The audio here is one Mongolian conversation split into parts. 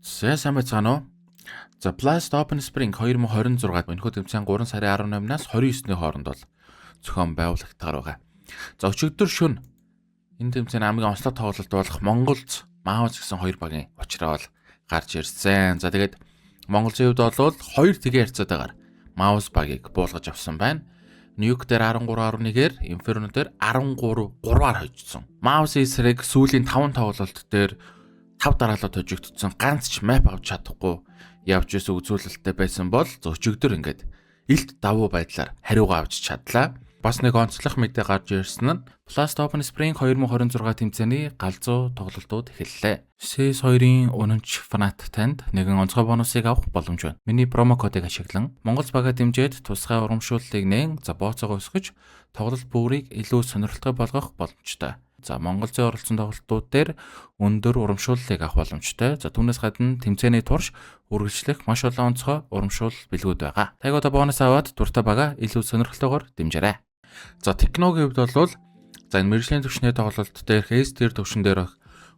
За, сайн байцгаана уу? За, Blast Open Spring 2026 энэхүү тэмцээн 3 сарын 18-наас 29-ний хооронд бол зохион байгуулагдахаар байгаа. За, өчигдөр шөнө энэ тэмцээний хамгийн онцлог тоглолт болох Монголз, MOUZ гэсэн хоёр багийн учраа бол гарч ирсэн. За, тэгээд Монголзын хувьд бол 2 тэгийн харьцаатайгаар MOUZ багийг буулгаж авсан байна. Nuke дээр 13.1-ээр, Inferno дээр 13-3-аар хожигдсон. MOUZ эсрэг сүүлийн 5 тоглолт дээр 5 дараалал хожигдсон. Ганц ч map авч чадахгүй явж исэн үзүүлэлттэй байсан бол өчигдөр ингээд илт давуу байдлаар хариугаа авч чадлаа. Бас нэг онцлог мэдээ гарч ирсэн нь Blast Open Spring 2026 тэмцээний галзуу тоглолтууд эхэллээ. CS2-ын үнэнч фанат танд нэгэн онцгой бонусыг авах боломж байна. Миний promo кодыг ашиглан Монгол багаа дэмжиж, тусгай урамшууллыг нээн, за, бооцоогоо өсгөж, тоглолт бүрийг илүү сонирхолтой болгох боломжтой. За, Монгол зүйн оролцсон тоглолтууд дээр өндөр урамшууллыг авах боломжтой. За, түүнээс гадна тэмцээний турш үргэлжлэх маш олон онцгой урамшуул бэлгүүд байгаа. Таг одоо бонус аваад дуртай бага илүү сонирхолтойгоор дэмжээрэй. За, Техногийн хувьд бол, за, энэ мэргэжлийн түвшний тоглолт дээр, S tier түвшин дээр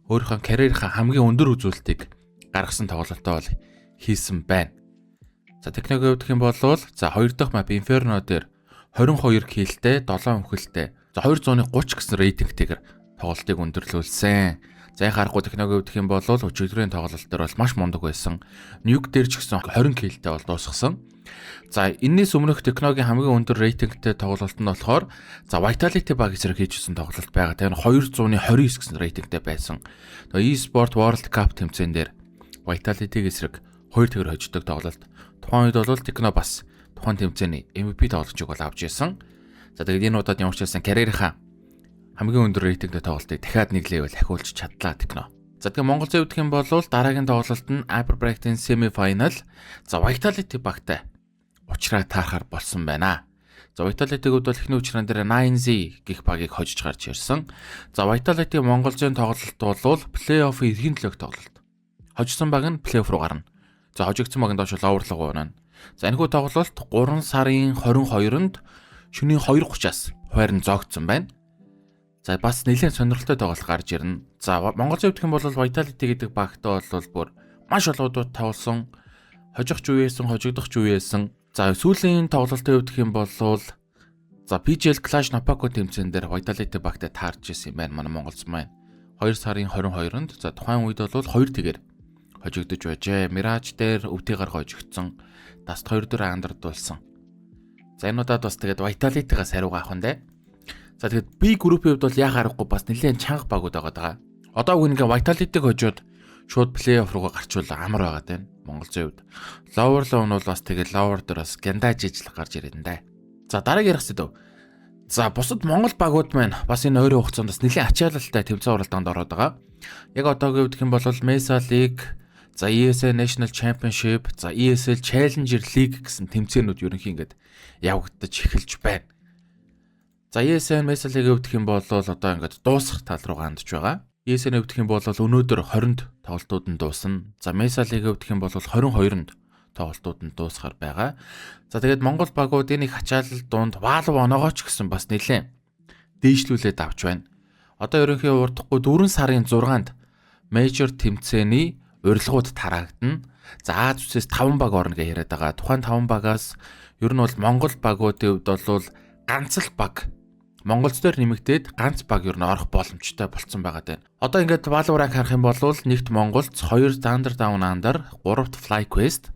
өөрийнхөө карьерийнхаа хамгийн өндөр үзүүлэлтийг гаргасан тоглолтоо бол хийсэн байна. За, Техногийн хувьд гэх юм бол, за, хоёр дахь map Inferno дээр 22 kill тэй, 7 үхэлтэй, за, 230 гэсэн рейтингтэйгээр тоглолтыг өндөрлүүлсэн. За, яхаа аргагүй, Техногийн хувьд гэх юм бол өчигдрийн тоглолт дээр бол маш мундаг байсан. Nuke дээр ч гэсэн 20 kill тэй бол дуусгасан. За, энэс өмнөх Техногийн хамгийн өндөр рейтингтэй тоглолт нь болохоор, за, Vitality баг эсрэг хийжсэн тоглолт байгаа. Тэр нь 229 гэсэн рейтингтэй байсан. Тэгээ eSport World Cup тэмцээн дээр Vitality-г эсрэг 2 тэгэр хожигддог тоглолт. Тухайн үед бол Техно бас тухайн тэмцээний MVP тоглогчийг бол авч ирсэн. За, тэгээд энэ удаад ямар ч байсан карьерийнхаа хамгийн өндөр рейтингтэй тоглолтыг дахиад нэг level ахиулж чадлаа Техно. За, тэгэхээр Монгол зүйн гэх юм бол дараагийн тоглолт нь Upper Bracket-ийн semi final, за, Vitality багтай учраа таарахар болсон байна. За, Vitality-г бол эхний учраан дээр 9Z гэх багийг хожиж гарч ирсэн. За, Vitality Монгол зүйн тоглолт бол плей-офф эрхийн төлөөх тоглолт. Хожсон баг нь плей-офф руу гарна. За, хожигдсон баг нь доош lower руу унана. За, энэхүү тоглолт 3 сарын 22-нд шөнийн 2:30-аас хуваарь нь зоогдсон байна. За, бас нэлээд сонирхолтой тоглолт гарч ирнэ. За, Монгол зүйн гэх юм бол Vitality гэдэг багтаа бол бүр маш олон удаа тоглосон. Хожих ч үеэсэн, хожигдох ч үеэсэн. За, сүүлийн тоглолтын хувьд гэх юм бол, за, PGL Cluj Napoca тэмцээн дээр Vitality багтай таарч ирсэн юм байна манай Монголз маань. 2 сарын 22-нд, за, тухайн үед бол 2 тэгээр хожигдож байжээ. Mirage дээр өвдийгаар хожигдсон. Dust 2 дээр андардуулсан. За, энэ удаад бас тэгээд Vitality-гаас хариугаа авах нь дээ. За, тэгээд B группийн хувьд бол яа харахгүй бас нэлээд чанга багууд байгаа даа. Одоо үгүй ингээ Vitality-г хожоод шууд плей-офф руугаа гарчвал амар байгаа тань. Монгол зүйн хувьд. Lower Low нь бол бас тэгээд lower дээр бас гяндаж ижил гарч ирээд энэ. За, дараагийн ярих сэдэв. За, бусад Монгол багууд маань бас энэ ойрын хугацаанд бас нэлээд ачаалалтай тэмцээн уралдаанд ороод байгаа. Яг одоогийн хувьд гэх юм бол Mesa League, за, ESL National Championship, за, ESL Challenger League гэсэн тэмцээнүүд ерөнхий ингээд явагдаж эхэлж байна. За, ESL Mesa League хувьд гэх юм бол одоо ингээд дуусах тал руу хандж байгаа. ESL хувьд гэх юм бол өнөөдөр 20-нд тоглолтууд нь дуусна. За, Mesa League хувьд гэх юм бол 22-нд тоглолтууд нь дуусахар байгаа. За, тэгээд Монгол багууд энэ их ачаалал дунд Valve оноогоо ч гэсэн бас нэлээд дээшлүүлээд авч байна. Одоо ерөнхий урдахгүй 4 сарын 6-нд Major тэмцээний урилгууд тараагдана. За, Ази зүсээс 5 баг орно гэж яриад байгаа. Тухайн 5 багаас ер нь бол Монгол багуудын хувьд бол ганц л баг, Монголз дээр нэмэгдээд ганц баг ер нь орох боломжтой болцсон байгаа даа. Одоо ингээд Valorant rank харах юм бол нэгт Монголц, хоёр Thunder Down Under, гуравт FlyQuest,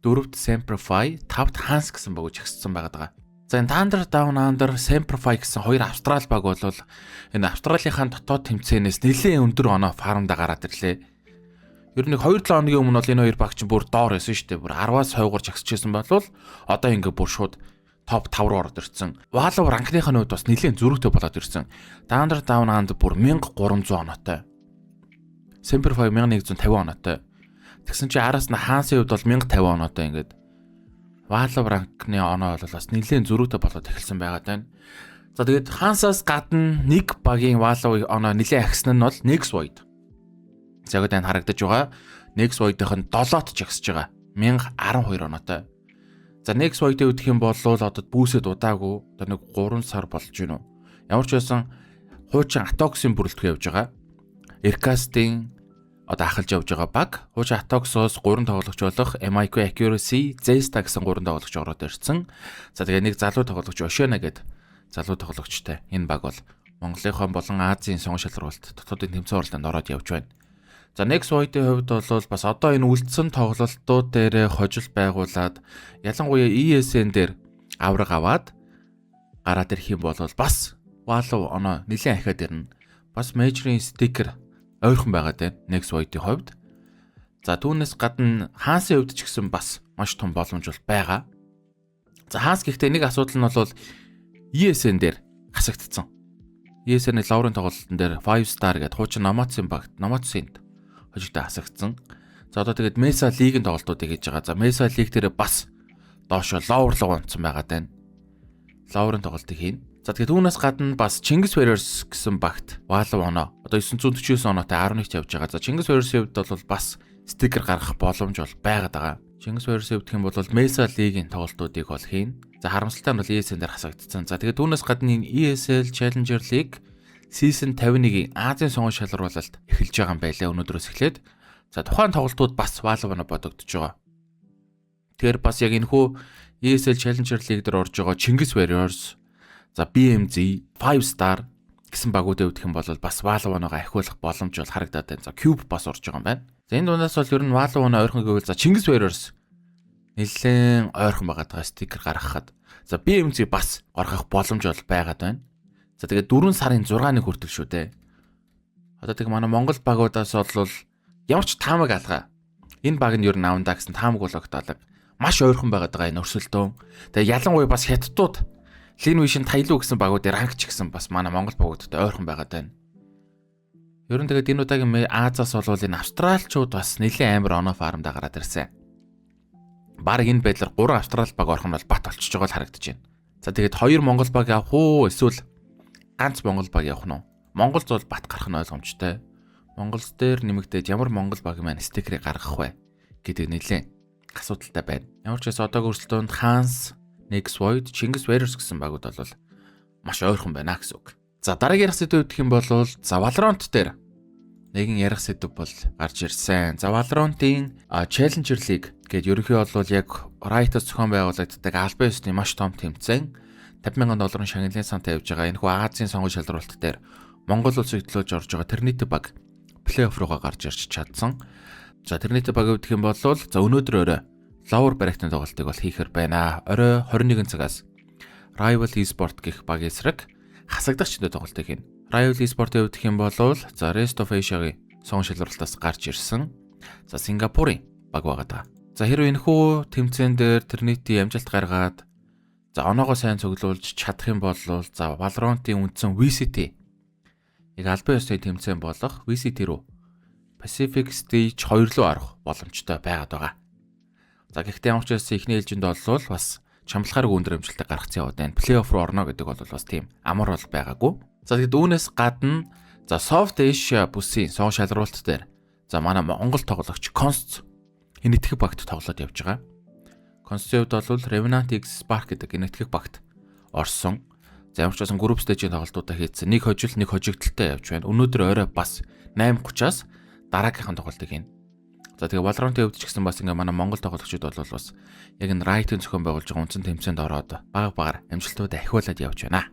дөрөвт Semperfi, тавт Hans гэсэн баг жагссан байгаа даа. За, энэ Thunder Down Under, Semperfi гэсэн хоёр Австрал баг бол энэ Австралийнхаа дотоод тэмцээнээс нэлээд өндөр оноо farm даа гараад ирлээ. Ер нь нэг 2-7 хоногийн өмнө бол энэ хоёр баг чинь бүр доор байсан шүү дээ. Бүр 10-аас хойгоор жагсчихсан бол одоо ингээ бүр шууд топ 5 руу ороод ирсэн. Valve rank ных нь хувьд бас нэлээд зөрүүтэй болоод ирсэн. Thunder Down Under бүр 1300 оноотой. Semperfi 1150 оноотой. Тэгсэн чи араас нь Hans-ын хувьд бол 1050 оноотой, ингээд Valve rank ны оноо бол бас нэлээд зөрүүтэй болоод эхэлсэн байгаа даа. За, тэгээд Hans-аас гадна нэг багийн Valve оноо нэлээд ахисан нь бол Next Void. За, яг энэ харагдаж байгаа. Next Void-ийнх нь 7-т жагсаж байгаа. 1012 оноотой. За, Next Void-ийн үдэх юм бол одоо бүүсэд удаагүй, одоо нэг 3 сар болж гинүү. Ямар ч байсан хуучин Atox-ын бүрэлдэхүүн явж байгаа. Ercast-ийн одоо ахалж явж байгаа баг. Хуучин Atox-оос 3 тоглогч болох MIQ Accuracy, Zesta гэсэн 3 тоглогч ороод ирсэн. За, тэгээ нэг залуу тоглогч Oceana гэдэг залуу тоглогчтой энэ баг бол Монголынхон болон Азийн сонгон шалруулалт дотоодын тэмцээн уралдаанд ороод явж байна. За, Next Void-ийн хувьд бол бас одоо энэ үлдсэн тоглолтууд дээр хожил байгуулад, ялангуяа ESN дээр авраг аваад гараад ирэх юм бол бас Valve оноо нэлээд ахиад ирнэ. Бас Major-ийн стикер ойрхон байгаа дээ Next Void-ийн хувьд. За, түүнээс гадна Хансын хувьд ч гэсэн бас маш том боломж бол байгаа. За, Ханс гэхдээ нэг асуудал нь бол ESN дээр хасагдсан. ESN-ийн lower-ын тоглолтын дээр 5 star гэдэг хуучин Номоцын багт, Номоцынд хожигдоо хасагдсан. За, одоо тэгээд Mesa League-ийн тоглолтуудыг хийж байгаа. За, Mesa League дээр бас доошо lower руу унтсан байгаа даа. Lower-ын тоглолтыг хийнэ. За, тэгээд үүнээс гадна бас Чингис Warriors гэсэн багт Valve оноо одоо 949 оноотой 11-т явж байгаа. За, Чингис Warriors-ийн хувьд бол бас стикер гаргах боломж бол байгаад байгаа. Чингис Warriors-ийн хувьд гэх юм бол Mesa League-ийн тоглолтуудыг бол хийнэ. За, харамсалтай нь бол ESN дээр хасагдсан. За, тэгээд түүнээс гадна энэ ESL Challenger League Season 51-ийн Азийн сонгон шалруулалт эхэлж байгаа юм байлаа өнөөдрөөс эхлээд. За, тухайн тоглолтууд бас Valve оноо бодогдож байгаа. Тэгэхээр бас яг энэ хүү ESL Challenger League дээр орж байгаа Чингис Warriors, за BMZ, 5 Star гэсэн багуудын хувьд гэх юм бол бас Valve оноогоо ахиулах боломж бол харагдаад байна. За, Cube бас орж байгаа юм байна. За, энэ дундаас бол ер нь Valve оноо ойрхон гэвэл, за, Чингис Warriors нэлээд ойрхон байгаа даа стикер гаргахад. За, BMZ бас гаргах боломж бол байгаад байна. За, тэгээд 4 сарын 6-ны хүртэл шүү дээ. Одоо тэг манай Монгол багуудаас бол ямар ч таамаг алга. Энэ баг нь ер нь авандаа гэсэн таамаг бол огтоолог. Маш ойрхон байгаад байгаа энэ өрсөлдөөн. Тэгээ ялангуяа бас хятадууд Lin Vision Тайлуу гэсэн багуудын rank ч гэсэн бас манай Монгол багуудтай ойрхон байгаад байна. Ер нь тэгээд энэ удаагийн Азиас бол энэ австралчууд бас нэлээд амар оноо farm-даа гараад ирсэн. Бараг энэ байдлаар 3 австрал баг орох нь бол бат болчихж байгаа л харагдаж байна. За, тэгээд хоёр Монгол баг явах уу, эсвэл ганц Монгол баг явах нь уу? Монгол зул бат гарах нь ойлгомжтой. Монгол дээр нэмэгдээд ямар Монгол баг маань стикерийг гаргах вэ гэдэг нэлээд асуудалтай байна. Ямар ч байсан одоогийн өрсөлдөөнд Ханс, Next Void, Чингис Warriors гэсэн багууд бол маш ойрхон байна гэсэн үг. За, дараагийн ярих сэдв гэх юм бол, за, Valorant дээр нэгэн ярих сэдв бол гарч ирсэн. За, Valorant-ийн Challenger League гээд ерөнхий бол яг Riot-ос зохион байгуулагддаг албан ёсны маш том тэмцээн, 50 мянган долларын шагналын сантай явж байгаа. Энэ хүү Азийн сонгон шалралт дээр Монгол улсыг төлөөж орж байгаа Trinity баг плей-офф руугаа гарч ирж чадсан. За, Trinity баг гэх юм бол, за, өнөөдөр орой lower bracket-ын тоглолтыг бол хийхэр байна. Орой 21 цагаас Rival Esport гэх баг эсрэг хасагдах чинтэй тоглолтыг хийнэ. Rival Esport-ийн хувьд гэх юм бол, за, Rest of Asia-гийн сонгон шалралтаас гарч ирсэн. За, Сингапурын баг байгаа даа. За, хэрвээ энэхүү тэмцээн дээр Trinity амжилт гаргаад, за, оноогоо сайн цуглуулж чадах юм бол, за, Valorant-ийн үндсэн VCT яг албан ёсны тэмцээн болох VCT рүү Pacific Stage 2 руу орох боломжтой байгаад байгаа. За, гэхдээ ямар ч байсан эхний ээлжинд бол бас чамлахааргүй өндөр амжилттай гаргацсан яваад байна. Плей-офф руу орно гэдэг бол бас тийм амар бол байгаагүй. За, тэгэхэд үүнээс гадна, за, South Asia бүсийн сон шалруулалт дээр, за, манай Монгол тоглогч Const энэ итгэх багт тоглоод явж байгаа. Const-ийн хувьд бол Revenant X Spark гэдэг энэ итгэх багт орсон. За, ямар ч байсан group stage-ийн тоглолтуудаа хийцэн. Нэг хожил, нэг хожигдолтой явж байна. Өнөөдөр орой бас 8:30-аас дараагийнхын тоглолтыг хийнэ. За, тэгээ Valorant-ийн хувьд ч гэсэн бас ингээ манай Монгол тоглогчид бол бас яг энэ Riot-ын зохион байгуулж байгаа үндсэн тэмцээнд ороод бага багаар амжилтуудаа ахиулаад явж байна.